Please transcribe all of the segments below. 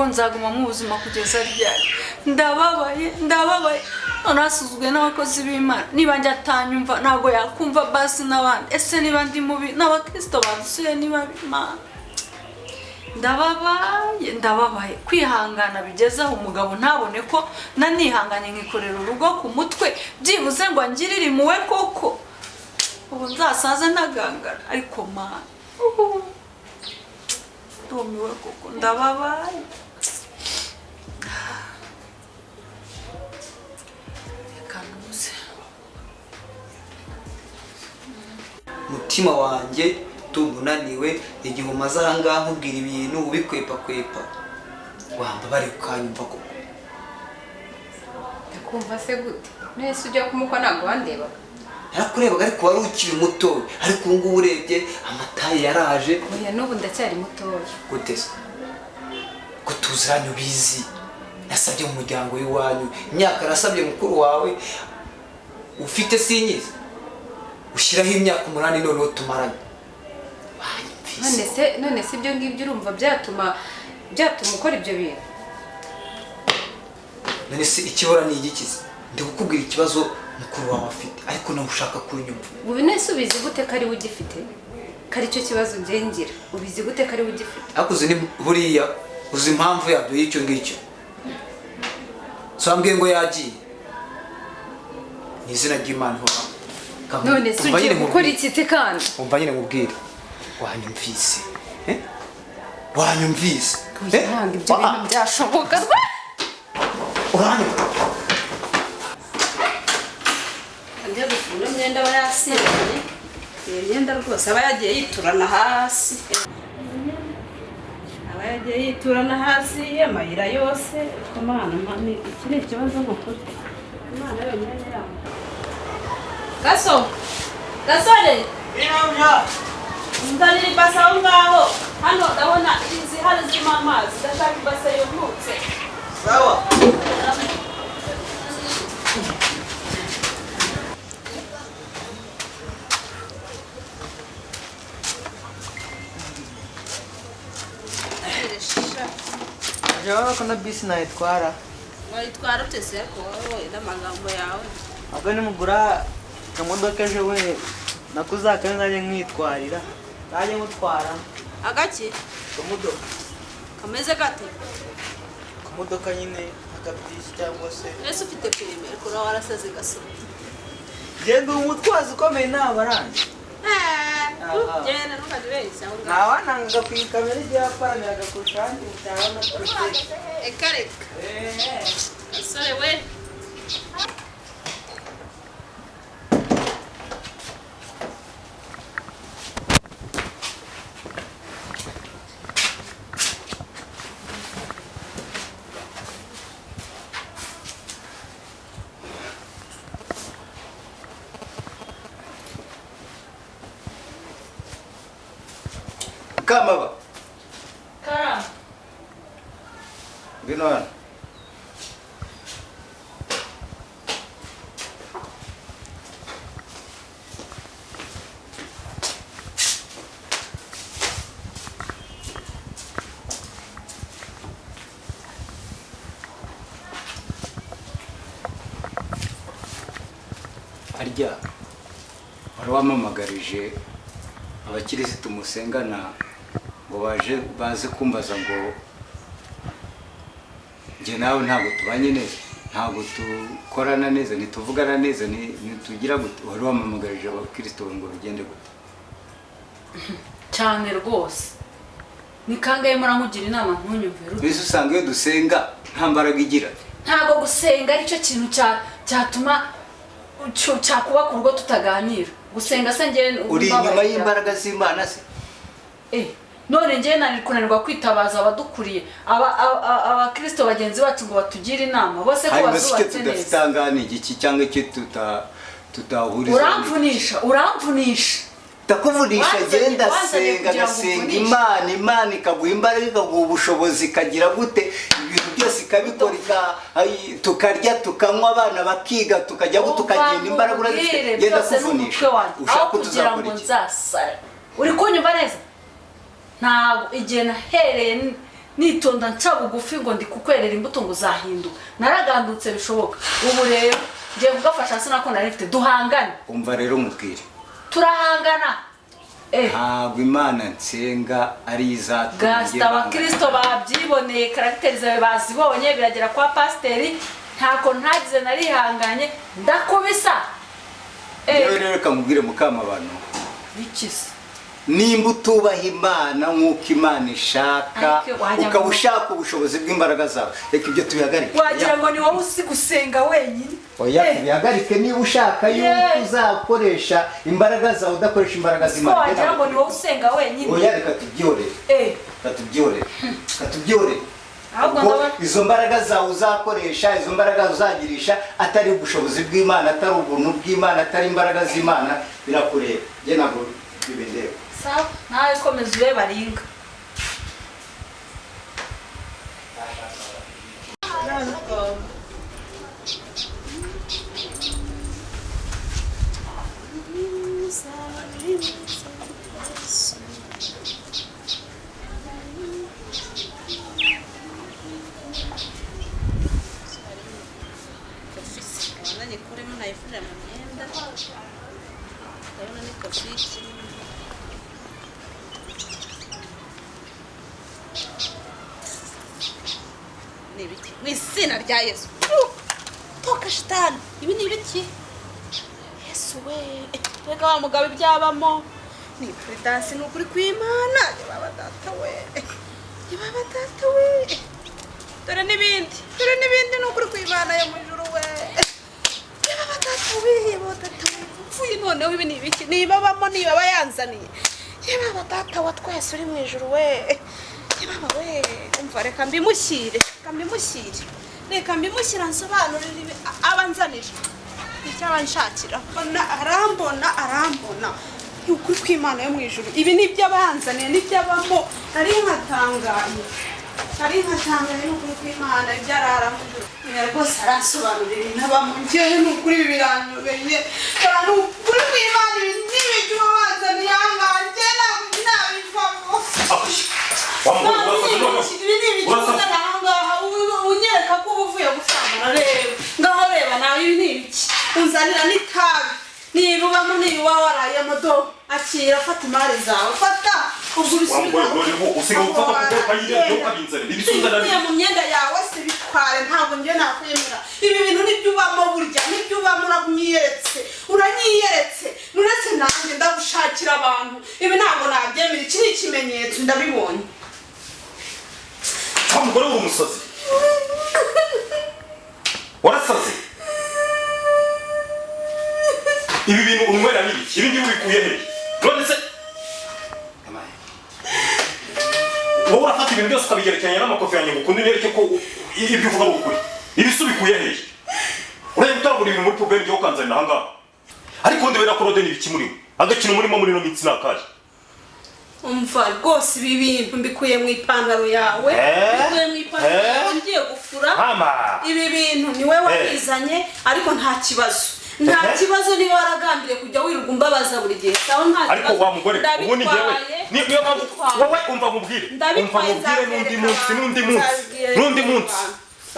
Koko nzaguma mu buzima kugeza ryari? Ndababaye, ndababaye. None asuzuguye n'abakozi b'Imana. Niba njye atanyumva ntabwo yakumva basi n'abandi. Ese niba ndi mubi n'abakristo badusuye niba Imana. Ndababaye, ndababaye. Kwihangana bigeze aho umugabo ntabone ko nanihanganye nkikorera urugo ku mutwe, byibuze ngo angirire impuhwe koko. Ubu nzasaza ntagangara, ariko Mana, ndumiwe koko, ndababaye. Reka ntuze. Mutima wanjye tungunaniwe igihe umaze aha ngaha nkubwira ibintu ubikwepakwepa, wambabare ukanyumva koko. Ndakumva se gute? Nese ujya kumukwa ntabwo wandebaga? Narakurebaga ariko wari ukiri muto, ariko ubu ngubu urebye amataye yaraje. Oya, n'ubu ndacyari mutoya. Gute se? Ko tuziranye ubizi, nasabye mu muryango w'iwanyu imyaka, nasabye mukuru wawe ufite sinyizi, ushyiraho imyaka 8 noneho tumaranye. None se ibyo ngibyo urumva byatuma ukora ibyo bintu? None se ikibura ni igikize? Ndi kukubwira ikibazo mukuru wawe afite, ariko nawe ushaka kunyumva. Ubu nese ubizi gute ko ari we ugifite? Ko ari cyo kibazo ngengira. Ubizi gute ko ari we ugifite? Ariko uzi ni buriya uzi impamvu yabyo y'icyo ngicyo. So ambwiye ngo yagiye. Ni izina ry'Imana ihoraho. None se ugiye gukora iki se kandi? Umva nyine nkubwire. Wanyumvise. Wanyumvise. Ntabwo ibyo bintu byashoboka. Uranyumva? Njya gufura imyenda aba yasinziriye. Iyo myenda rwose aba yagiye yiturana hasi. Aba yagiye yiturana hasi amayira yose. Imana mani, iki ni ikibazo n'ukuri. Imana yonyine yabo. Gaso. Gasore. Nzanira ibase aho ngaho. Hano ndabona inzu ihari zirimo amazi. Ndashaka ibase yumutse. Sawa. Urabona ko na bisi nayitwara. Wayitwara ute se ariko wowe n'amagambo yawe? Ahubwo nimugura akamodoka ejo bundi nako uzakabe nzajye nkwitwarira. Nzajye ngutwara. Agaki? Akamodoka. Kameze gate? Akamodoka nyine akabisi cyangwa se. Ese ufite filime ariko uraho warasaze gasore. Genda umutwazi ukomeye ntabaranje. Genda ntukajye ubeshya aho ngaho. Ntawanangaga ku ikamera igihe yaparamiraga kurusha ahandi mutabona twese. Reka reka. Gasore we. Kamaba. Karama. Ngwino hano. Harya wari wamamagarije abakirisitu musengana ngo baje baze kumbaza ngo njye nawe ntabwo tubanye neza, ntabwo dukorana neza, ntituvugana neza, ntitugira gute. Wari wamamagarije abakristo ngo bigende gute? Cyane rwose. Ni kangahe murankugira inama ntunyumve rute? Mbese usanga iyo dusenga nta mbaraga igira. Ntabwo gusenga aricyo kintu cyatuma cyakubaka urugo tutaganira. Gusenga se njye uri inyuma y'imbaraga z'Imana se? None njye nari kunanirwa kwitabaza abadukuriye, abakristo bagenzi bacu ngo batugire inama bose ko bazubatse neza. Tudafitangana igiki cyangwa icyo tutahuriza. Uramvunisha, uramvunisha. Ndakuvunisha, genda senga, gasenga Imana, Imana ikaguha imbaraga, ikaguha ubushobozi, ikagira gute ibintu byose ikabikora, tukarya tukanywa, abana bakiga, tukajya tukagenda, imbaraga urazifite. Genda kuvunisha ushaka kugira ngo nzasare. Uri kunyumva neza? Ntabwo igihe nahereye Nitonda nca bugufi ngo ndi kukwerera imbuto ngo uzahinduka. Naragandutse bishoboka. Ubu rero ngiye kugafasha sinako nari mfite, duhangane. Umva rero mubwire. Turahangana. Ntabwo Imana nsenga ari izatuma. Gasita abakristo babyiboneye, karagiteri zawe bazibonye, biragera kwa pasiteri, ntako ntagize narihanganye ndakubisa. Yewe rero reka nkubwire Mukamabano. Bikise. Nimba utubaha Imana nk'uko Imana ishaka, ukaba ushaka ubushobozi bw'imbaraga zawe, reka ibyo tubihagarike. Wagira ngo ni wowe usi gusenga wenyine. Oya, tubihagarike. Niba ushaka yuko uzakoresha imbaraga zawe udakoresha imbaraga z'Imana, wagira ngo ni wowe usenga wenyine. Oya, reka tubyihorere. Reka tubyihorere. Reka tubyihorere. Izo mbaraga zawe uzakoresha, izo mbaraga uzagirisha, atari ubushobozi bw'Imana, atari ubuntu bw'Imana, atari imbaraga z'Imana, birakureba. Njye ntabwo bibindeba. Sawa, nawe komeza ube baringa. Mu izina rya Yesu. Toka shitani, ibi ni ibiki? Yesu we, reka wa mugabo ibyabamo ni prudence, ni ukuri kw'Imana. Yababa data we, yababa data we, dore n'ibindi, dore n'ibindi, ni ukuri kw'Imana yo mu ijuru we. Yababa data we, yababa data we, mvuye noneho ibi ni ibiki? Nibabamo, nibaba yanzaniye. Yababa data wa twese uri mu ijuru we. Yababa we, umva reka mbimushyire, reka mbimushyire, reka mbimushyira nsobanurire abanzanira icyo abanshakira. Arambona, arambona, ni ukuri kw'Imana yo mu ijuru. Ibi ni ibyo abanzaniye, nibyo abamo. Nari nkatangaye, nari nkatangaye, ni ukuri kw'Imana ibyo arara mu ijuru. Rwose aransobanurira intabamo, njyewe ni ukuri ibi biranyobeye. Ni ukuri kw'Imana ibi ni ibyo abanzaniye aha ngaha, njye ntabwo nabivamo. Unyereka ko uba uvuye gusambana. Reba ngaho, reba nawe, ibi ni ibiki unzanira? N'itabi niba ubamo, niba uba warayemo, do akira, fata imari zawe, fata ubwo ubisubize mu myenda yawe, se bitware. Ntabwo njye nakwemera ibi bintu. Nibyo ubamo burya, nibyo ubamo, uranyiyeretse, uranyiyeretse. Nuretse nanjye ndagushakira abantu, ibi ntabwo nabyemera. Iki ni ikimenyetso, ndabibonye. Wa mugore uri umusazi, warasaze. Ibi bintu unywera ni ibiki? Ibi ngibi ubikuye he? None se wowe urafata ibintu byose ukabigerekeranya n'amakofi yanjye ngo ukunde unyereke ko ibyo uvuga ari ukuri? Ibi se ubikuye he? Urajya gutangura ibintu muri puberi njyewe ukanzanira aha ngaha? Ariko ndebera ko Rode ni ibiki murimo? Agakino murimo muri ino minsi ni akahe? Umva rwose ibi bintu mbikuye mu ipantaro yawe, mbikuye mu ipantaro yawe ngiye gufura. Ibi bintu ni wowe wabizanye, ariko nta kibazo, nta kibazo. Niba waragambiriye kujya wirirwa umbabaza buri gihe, sawa, nta kibazo. Ariko wa mugore, ubundi njyewe niyo mpamvu wowe umva nkubwire, umva nkubwire, n'undi munsi, n'undi munsi, n'undi munsi,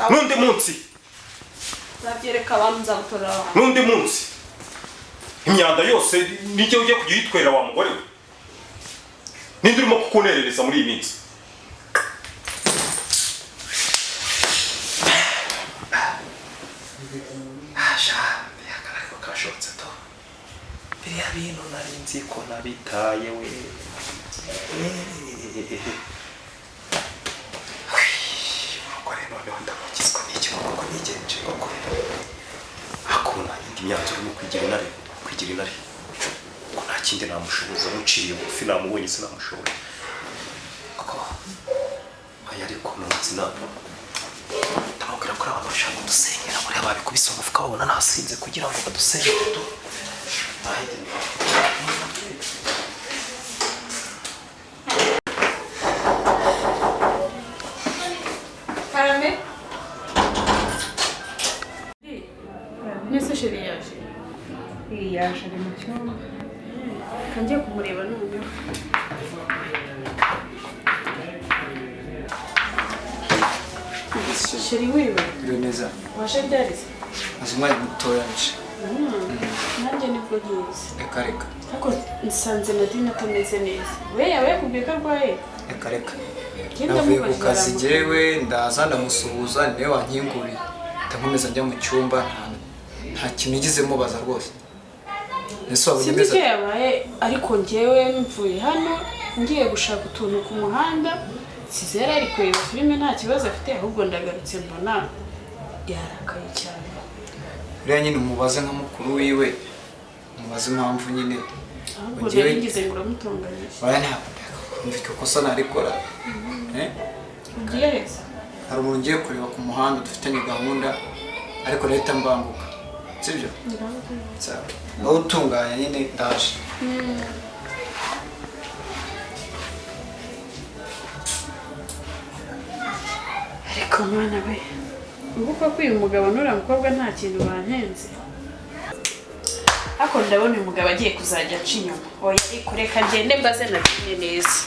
n'undi munsi nzabyereka abantu, nzagutorera abantu n'undi munsi. Imyanda yose nijye ujye kujya uyitwerera wa mugore we. Ninde urimo kukunerereza muri iyi minsi? Ariko kashotse to biriya bintu nari nzi ko nabitaye we. Umugore noneho ndamukizwa n'iki kuko nigenje koko hakuna indi myanzuro yo kwigira intare, kwigira intare ko nta kindi namushoboza, muciriye bugufi namubonye sinamushobora kuko aya. Ariko nunze inama ndamubwira ko abantu bashaka kudusenyera buriya babikubise umufuka babona nasinze kugira ngo badusenyere tu. Karame. Nese sheri yaje? Yaje ari mu cyumba. Kangiye kumureba noneho. Chéri, wiriwe. Biriwe neza. Waje ryarize? Maze umwanya mutoya nje. Nanjye nibwo nkizi. Reka reka. Ariko nsanze Nadine atameze neza. We yaba yakubwiye ko arwaye? Reka reka. Genda Navuye ku mubajije kazi aramubwira. jyewe ndaza ndamusuhuza niwe wankinguriye. Ndakomeza njya mu cyumba nta kintu nigeze mubaza rwose. Ese wabonye Sinzi meze icyo yabaye, ariko njyewe mvuye hano ngiye gushaka utuntu ku muhanda, nsize yari ari kureba filime nta kibazo afite, ahubwo ndagarutse mbona yarakaye cyane. Uriya nyine umubaze nka mukuru wiwe, umubaze impamvu nyine. Ahubwo Njyewe- nari ngize ngo uramutonganyije. Oya ntabwo mfite ikosa narikora. Eh? Ugiye heza? Hari umuntu ngiye kureba ku muhanda dufitanye gahunda, ariko leta mbanguka. Sibyo? Sawa. Aho utunganya nyine ndaje. Ariko mwana we, ubu koko uyu mugabo n'uriya mukobwa nta kintu bankenze. Ariko ndabona uyu mugabo agiye kuzajya aca inyuma. Oya ariko reka ngende mbaze Nadine neza.